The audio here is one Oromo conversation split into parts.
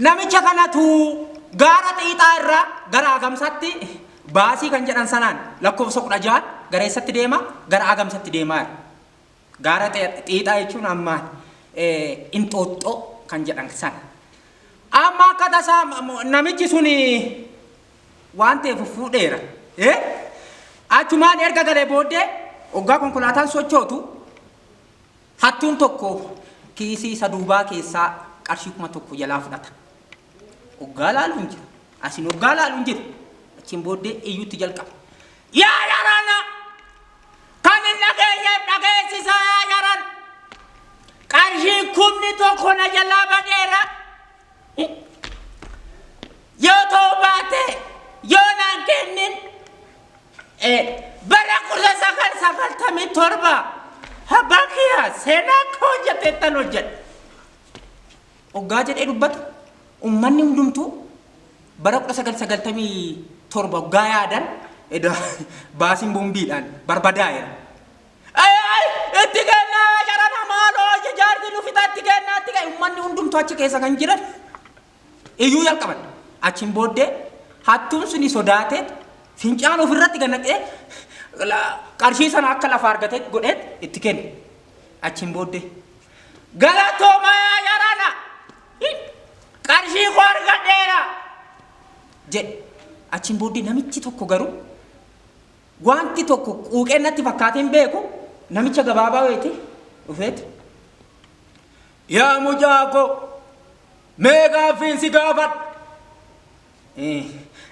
Namicha kanatu gaara xiixaa irraa gara agamsatti baasii kan jedhan sanaan lakkoofsa 16 gara eessatti deema? Gara agamsatti deemaa jira. Gaara xiixaa jechuun ammaan inxooxxoo kan jedhan sana. Amma akka tasaa namichi sun waan ta'eef fuudheera. Achumaan erga galee booddee oggaa konkolaataan sochootu hattuun tokko kiisii isa duubaa keessaa qarshii 1000 jalaa fudhata. Oggaa laalu hin jiru. Asin oggaa laalu hin jiru. Achiin booddee iyyuutti jalqaba. Yaa yarana! Kan hin dhageenyeef dhageessisaa yaa yaran! Qarshii 10,000 na jalaa badeera. Yoo ta'uu baate yoo naan kennin bara 1997 abbaan kiyya seenaa akka hojjeteettan hojjedha. Oggaa jedhee dubbatu ummanni hundumtuu bara 1997 oggaa yaadan baasiin boombiidhaan barbadaa'eera. Ay ay itti kennaa jarana maaloo jaarsi nu fixa itti kennaa itti kennaa ummanni hundumtuu achi keessa kan jiran iyyuu jalqaban. Achiin booddee hattuun suni sodaatee fincaan ofirratti gad naqee qarshii sana akka lafa argatee godhee itti kenne. Achiin booddee galatoomaa yaa jarana qarshii koo argadheera jedhe. Achiin booddee namichi tokko garuu Wanti tokko quuqee natti fakkaatee hin beeku namicha gabaabaa wayiiti dhufeeti. Yaa mucaa koo mee gaaffiin si gaafadha.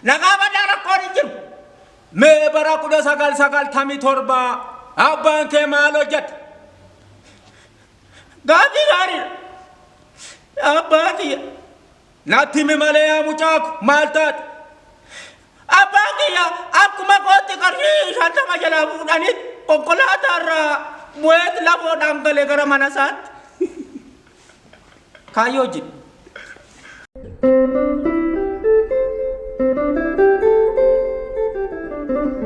Na gaafadhaa rakkoon hin jiru. Mee bara 1997 abbaan kee maal hojjete? Gaaffii gaariidha. Abbaa kiyya Natti himi malee yaa mucaa ko maal taate? Abbaan kiyya akkuma kootti qarshii 50 jalaa fuudhanii konkolaataa irraa bu'eet lafoodhaan gale gara mana isaatti. Kaayyoo wajjin.